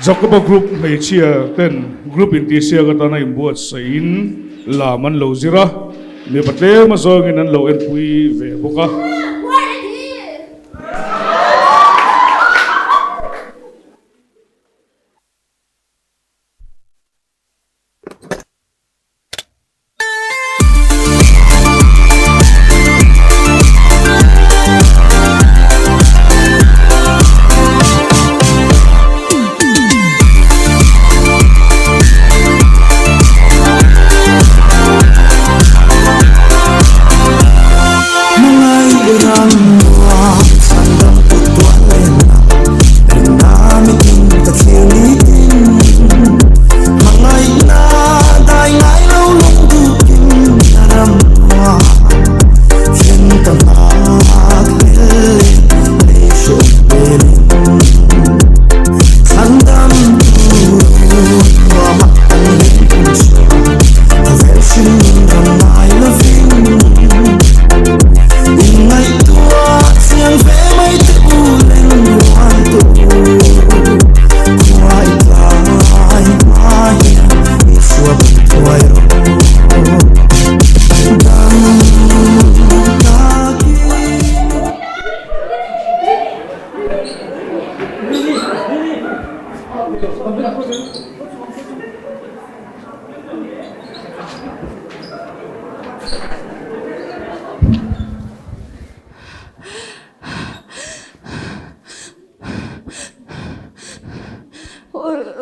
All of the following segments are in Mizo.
Jacoba Group hmeichhia ten Group intihsiak atana inbuatsaihin lam an lo zir a, mipa tlem a zawngin an lo enpui ve bawk a.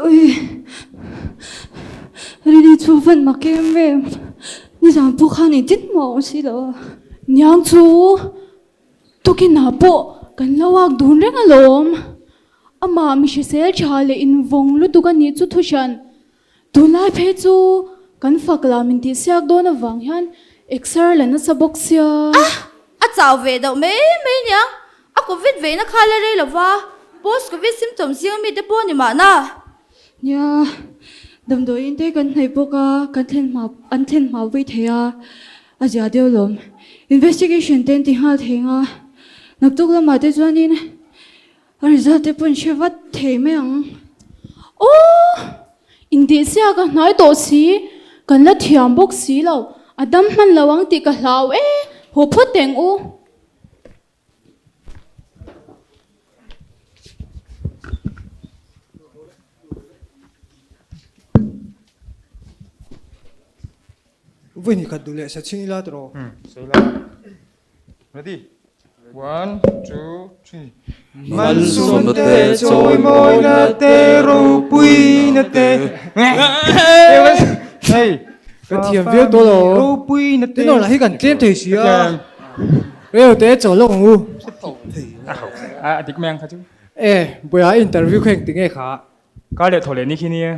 Ui, Rini chu van mak em em, nizan pawh khan engtin mah a awm si lo a. Niang chu tukinah pawh kan lo ak dun reng alawm, amah mi hrisel tha leh invawng lutuk a nih chu thuhran. Tunlai phei chu kan fak lah min tihsiak dawn avang hian exer la nasa bawk sia. A! A chau ve deuh mai mai nia, a covid veina kha la rei lova, post covid symptoms zing ami te pawh ni mahna. Nia, damdawiin te kan hnaih bawk a, kan thlen hma an thlen hma vui thei a, a zia deuh lawm. Investigation te an ti nghal thei ang a, naktuk lamah te chuanin A result te pawh in hre vat thei mai ang. Aw! Intihsiak a hnai tawh si, kan la thiam bawk si lo, a dam hman lo ang tih ka hlau e, haw phawt teng u. Vawi hnih khat duh leh sa chhing ila tawh. Sawi la. Ready? One, two, three. Malsawmna te, chawimawina te, ropuina te. Hey! Ka thiam viau tawh lo. Ropuina te. Tinawh lah hi kan tlem thei si a. Reu te chaw lawk ang u. A dik mai ang kha chu. E, buaia interview kha engti nge kha? Kar leh thaw leh ni khi nia.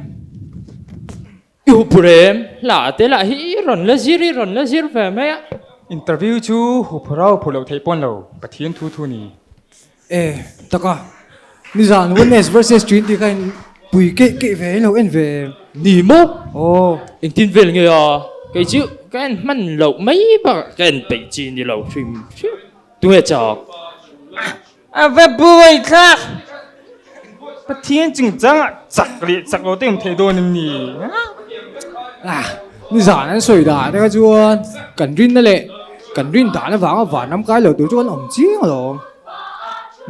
I huphur em? Hla te lah hi i rawn la zir i rawn la zir ve mai a. Interview chu huphur a huphur loh theih pawn lo, Pathian thu thu ni. E, taka. Nizan Oneness versus Trinity kha in pui keih keih ve in lo en ve em? Ni maw? Aw. Engtin vel nge a? Kei chu ka en hman loh mai bakah ka en peih chi ni lo hrim hrim. Tunge chak? A va buai thlak! Pathian chungchangah chak leh chak lo te awm theih dawn em ni? Ah, nizan an sawi dan te kha chuan kan rinna leh kan rin dan avanga vanram kai lo tur chu kan awm chiang alawm.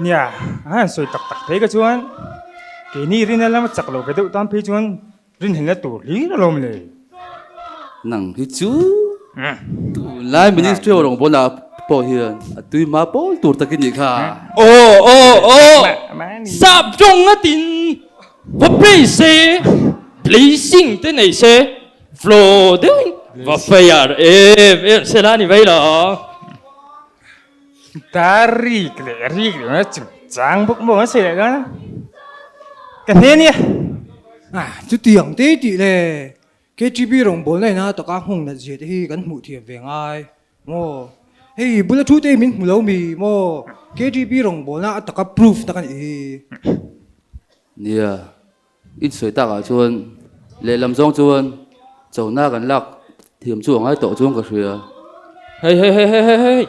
Nia, a han sawi tak tak phei kha chuan keini rinna lama chak lo ve deuh tan phei chuan Rinhlelna tur hlir alawm le. Nang hi chu tunlai ministry ho rawngbawlna pawh hian a tui hma pawl tur tak i nih kha. Aw aw aw sap tawng a tin va play se blazing te nei se flow deuhin va fire em em se la ni mai lo. Ta rik leh rik leh na chung chang bawk maw an sawi leh dawn a ka hne nia. Ah chutiang te tih le KTP rawngbawlna ina taka nghawng nat zia te hi kan hmuh thiam ve ngai maw hei bula thu te hi min hmu lo mi maw KTP rawngbawlna a taka proof na ka nih hi. Nia in sawi takah chuan lehlam zawng chuan chona kan lak thiam chu a ngai tawh chuan ka hria. Hei hei hei hei hei hei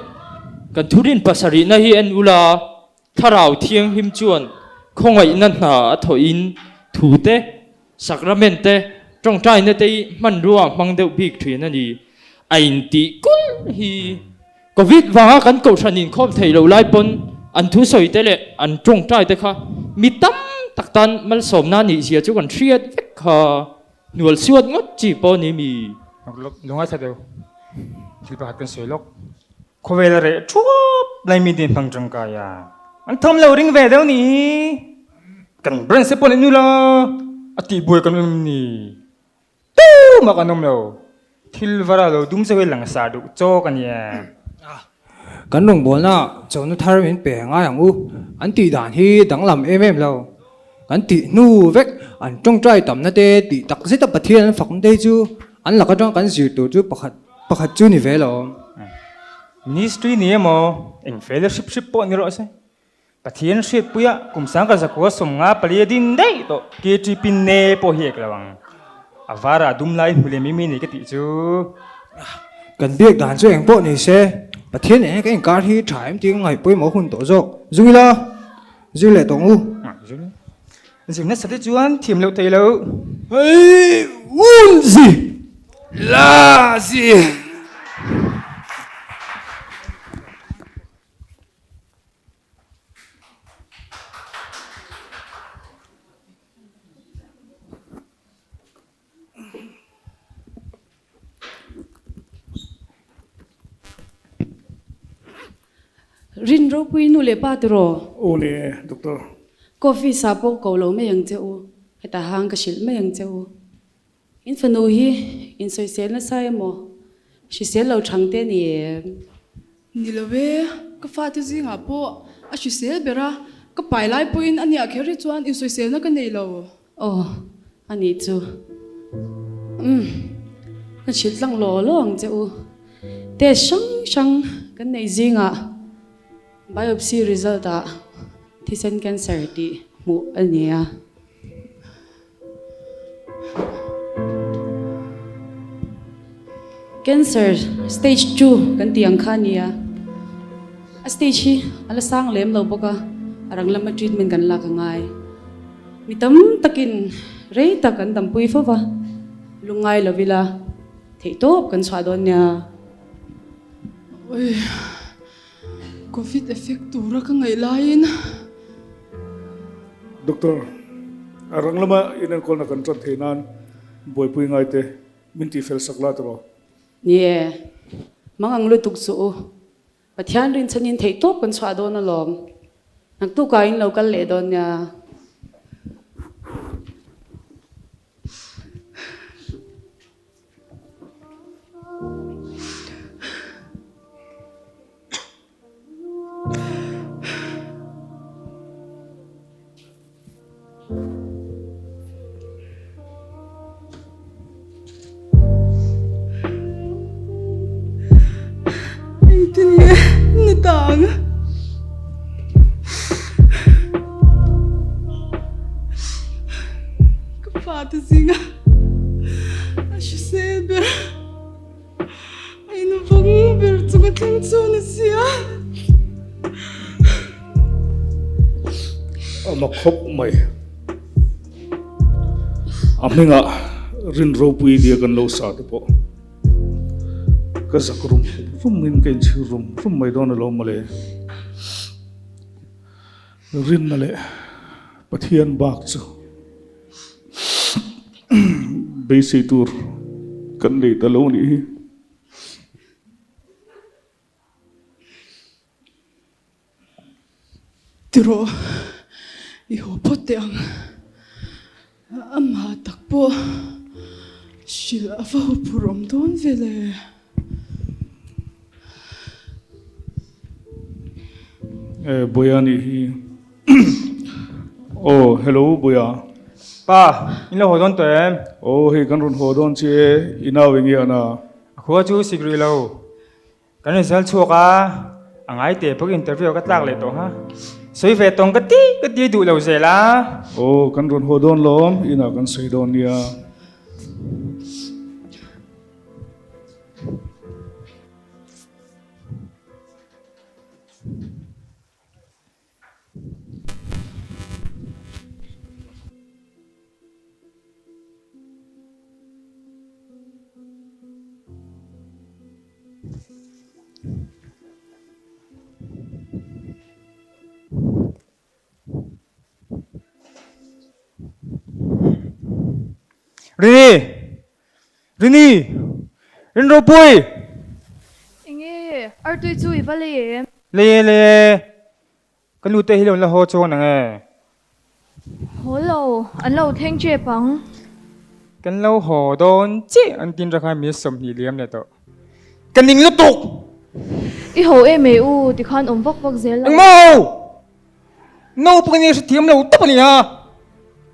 kan thurin pasarihna hi en ula thlarau thianghlim chuan khawngaihna hna a thawhin Thu te, Sacrament te, tawngtaina te hi hmanrua a hmang deuh bik thin a ni. A intih kulh hi Covid vanga kan kohhran inkhawm thei lo lai pawn an thusawi te leh an tawngtai te kha mi tam tak tan malsawmna nih zia chu kan hriat vek kha. Hnual suat ngawt chi pawh ni mi. Lungai thla deuh thil pakhat kan sawi lawk. Khawvel a reh thuap lai mi te hmang tangkai a, an thawm lo ring ve deuh ni hi. Kan branch te pawh nih nula a tih buai kan awm ni. Tumah kan awm lo. Thil vara lo dum chauh hi langsar duh chawk a nia. Kan rawngbawlna chona thar min pe ngai ang u. An tih dan hi danglam em em lo. Kan tih hnu vek an tawngtai tamna te tih tak zeta Pathian an fakna te hi chu an lak atanga kan zir tur chu pakhat pakhat chu ni ve lo. Ministry ni emaw eng fellowship hrip pawh ni rawh se. Pathian hriatpuia kum sangkhat zakua 54 a din daih tawh KTP ne pawh hi ek lo ang. A vara dum lai hmu leh mimi nei ka tih chu. Kan biak dan chu eng pawh ni se Pathian eng ka inkar hi tha em tih ka ngaih pawimawh hun tawh zawk. Zui la. Zir leh tawng u. Zir nasa te chuan thiam loh thei lo. Hei un zi la zi. Rin ropui nu leh pa tiraw? Aw ni e, Doctor. Coffee sa pawh ko lo mai ang che u, hetah hang ka hrilh mai ang che u. In fanu hi insawisel nasa emaw? Hrisel lo thang te ni em? Ni lo e, ka fate zingah pawh a hrisel ber a, ka pai lai pawhin a nia kher hi chuan insawiselna ka nei lo. Aw, a nih chu. Umm, ka hrilh tlang law law ang che u. Test hrang hrang kan neih zingah biopsy result ah thisen cancer tih hmuh a ni a. Cancer stage 2 kan tih ang kha a ni a, a stage hi a la sang lem lo bawk a, a rang lama treatment kan lak a ngai. Mi tam takin rei tak an dampui fo va, lungngai lo ila theihtawp kan chhuah dawn nia. Oi. Covid effect tura ka ngaih laiin. Doctor, a rang lama inenkawlna kan tan thei nan buaipui ngai te min tih fel sak la tawh. Ni e, mang ang lutuk chu u. Pathian rinchhanin theih tawp kan chhuah dawn alawm. Naktukah in lo kal leh dawn nia. Engtin nge ni ta ang? Ka fate zinga a hrisel ber a invawng ber chunga thleng chu a ni si a. A mak khawp mai. A hmingah rin ropui nia kan lo sa te pawh ka zak rum rum in ka inchhir rum rum mai dawn alawm mawle. Rinna leh Pathian bak chu beisei tur kan nei ta lo nih hi. Tiraw, i haw phawt teh ang. Amah tak pawh hrilh a va huphurh awm dawn ve le. Eh, Boya nih hi. Aw, hello Boya. Pa, in lo haw dawn tawh em? Aw, hei kan rawn haw dawn che e, i nau eng nge ana? A khua chu sik rih lo. Kan result chhuak a, a ngai teh bawk interview ah ka tlak leh tawh ha. Sawi ve tawng ka ti ka ti duh lo zel a. Aw, kan rawn haw dawn lawm, inah kan sawi dawn nia. Rini! Rini! Rinropui! Enge, artui chu i va lei em? Lei e, lei e. Ka nu te hi lo la haw chuan ang e. Haw lo, an lo thleng tep ang. Kan lo haw dawn chiah an tin rakha mi 20 liam leh tawh. Ka ning lutuk! I haw em e u, tikhan awm vak vak zel lo. Engmaw! Naupang nia hrethiam lo tawp a nia.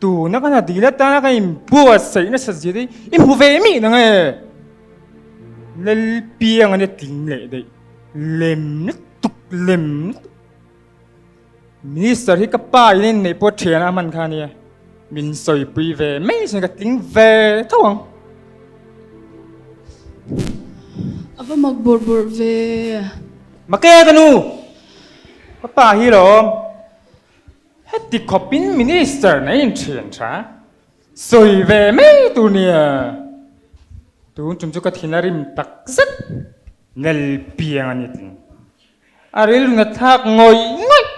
Tuna ka hna dil atana ka inbuatsaih nasa zia te i hmu ve mi nang e. Lalpiang ania tling leh daih. Lem lutuk, lem lutuk. Minister hi ka pa in a inneih pawh thian a hman kha ania. Min sawipui ve mai chuan ka tling ve tho ang. A va mak bawrh bawrh ve. Make ka nu! Ka pa hi lawm. Heti khawpin minister nei in thian tha. Sawi ve mai tur nia. Tun tum chu ka thin a rim tak zet. Nel piang a ni tling. A rilru na thlak ngawih ngawih.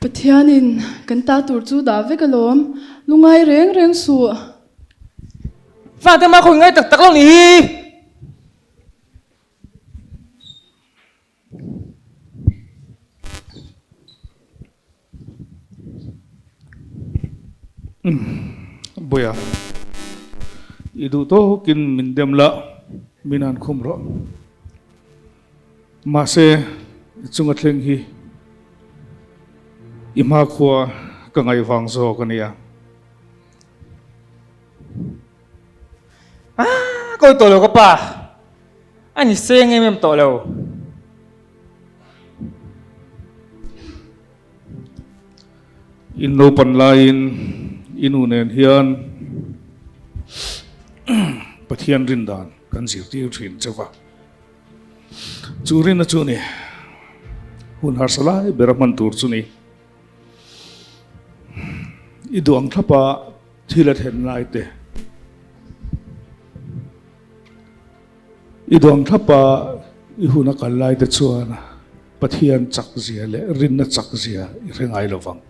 Pathianin kan ta tur chu dah vek alawm, lungai reng reng suh. Fate mah khawi ngai tak tak lo nih hi. Boya, i duh tawkin min dem la, min han khum rawh. Mahse, i chunga thleng hi i hmakhua ka ngaih vang zawk a nia. Ah, ka tawh lo ka pa. A ni seng em em tawh lo. In naupan laiin i nu nen hian Pathian rin dan kan zirtir thin chauh va. Chu rinna chu ni hun harsa lai ber a hman tur chu ni. I duh ang thlapa thil a then lai te, i duh ang thlapa i hun a kal lai te chuan Pathian chak zia leh rinna chak zia i hre ngai lo vang.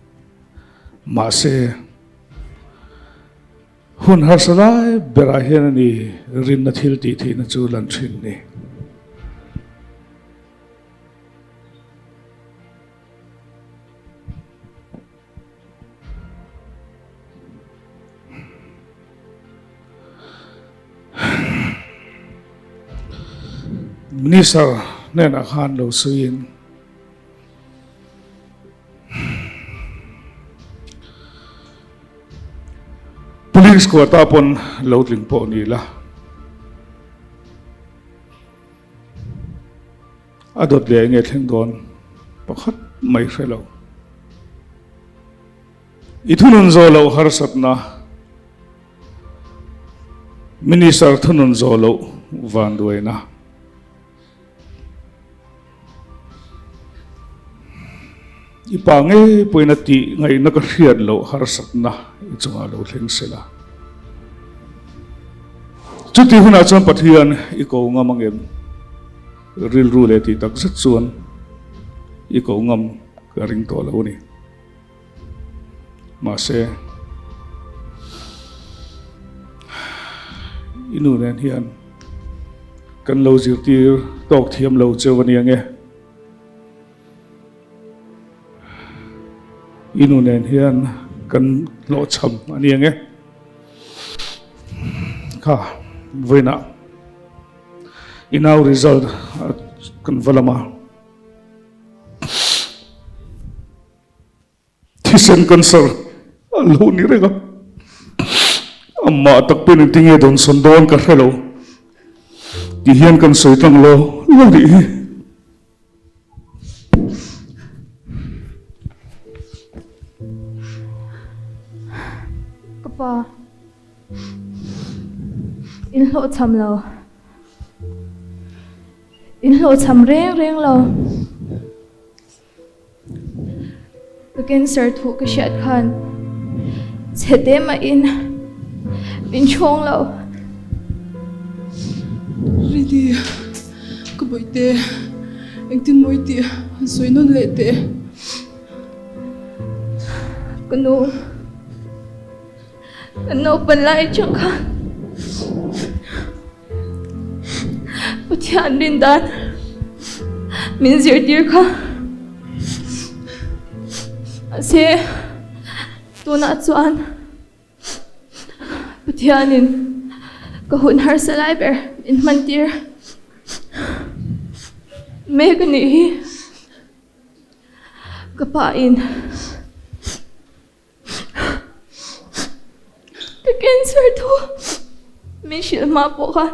Mahse, hun harsa lai berah hian a ni rinna thil tih theihna chu lan thin ni. Minister hnenah khan lo sawiin Police quota pawn lo tling pawh ni la. A dawt leh nge thleng dawn pakhat mai hre lo. I thunun zawh loh harsatna, Minister thunun zawh loh vanduaina. I pa ngei pawhin a tih ngaihna ka hriat loh harsatna i chungah lo thleng sela. Chuti hunah chuan Pathian i ko ngam ang em? Rilru leh tih tak zet chuan i ko ngam ka ring tawh lo a ni. Mahse, i nu nen hian kan lo zirtir tawk thiam lo cheu a ni ang e. I nu nen hian kan hlawhchham a ni ang e. Kha, vawiinah i nau result kan va lam a. Thisen cancer a lo ni reng a, amah tak pawhin engtin nge dawn sawn dawn ka hre lo ti hian kan sawi tlang lo lo nih hi. Ka pa, in hlawhchham lo. In hlawhchham reng reng lo. Ka cancer thuh ka hriat khan chhe te mahin min chhawng lo. Rini, ka bawihte, engtin mawi tih han sawi nawn leh teh. Ka nu. Kan naupan lai atang khan Pathian rin dan min zirtir kha. Mahse tunah chuan Pathianin ka hun harsa lai ber min hmantir mek a nih hi. Ka pa in ka cancer thu min hrilh hma pawh khan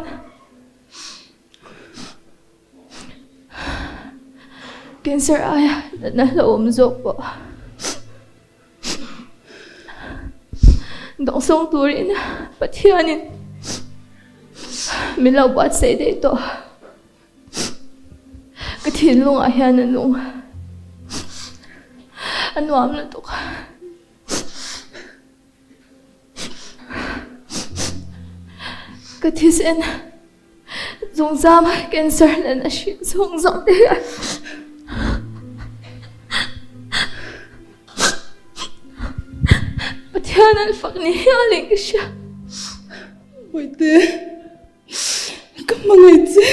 cancer aia natna hlauhawm zawk pawh dawngsawng turin Pathianin min lo buatsaih daih tawh. Ka thinlungah hian a nung a nuam lutuk. Ka thisen zungzam cancer nen a hrik zawng zawng te hian Pathian an fak ni hialin ka hria. Bawihte. Ka hmangaih che.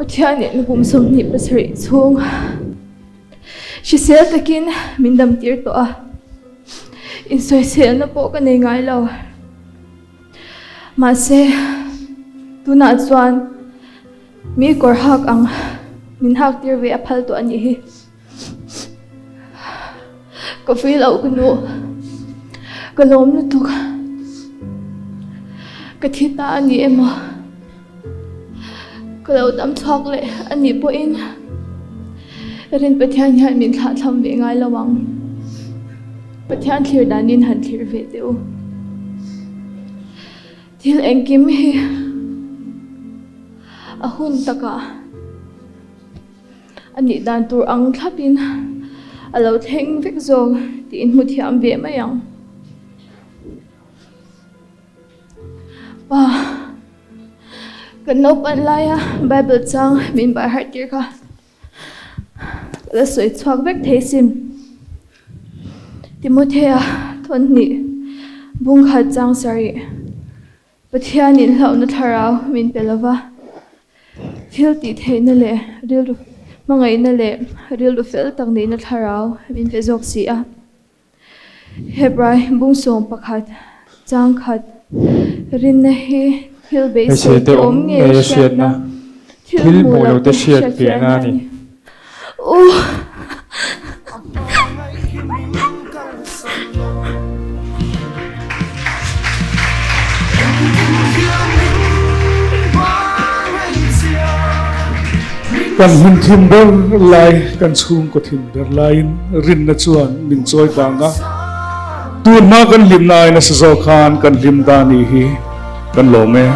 Pathianin kum 27 chhung hrisel takin min dam tir tawh a, insawiselna pawh ka nei ngai lo. Mahse, tunah chuan mi kawr hak ang min hak tir ve a phal tawh a nih hi. Ka vui loh ka nu, ka lawm lutuk. Ka thi ta a ni emaw? Ka lo dam chhuak leh a nih pawhin Rin Pathian hian min thlahthlam ve ngai lo ang. Pathian thlir danin han thlir ve teh u. Thil engkim hi a hun takah a nih dan tur ang thlapin a lo thleng vek zawk tih in hmu thiam ve mai ang. Pa, kan naupan laia Bible chang min bai harh tir kha ka la sawi chhuak vek thei sin. Timothea thawnhnih bung khat chang sarih Pathianin hlauhna thlarau min pe lova, thil tih theihna leh rilru hmangaihna leh rilru fel tak nihna thlarau min pe zawk si a. Hebrai bungsawm pakhat chang khat rinna hi thil beisei te awm ngei a hriatna, thil hmuh loh te hriatfiahna a ni. Uh! Kan hun thim ber lai, kan chhungkaw thim ber laiin rinna chuan min chawi kang a, tun hma kan hlimna ai nasa zawk khan kan hlim ta nih hi kan lawm e.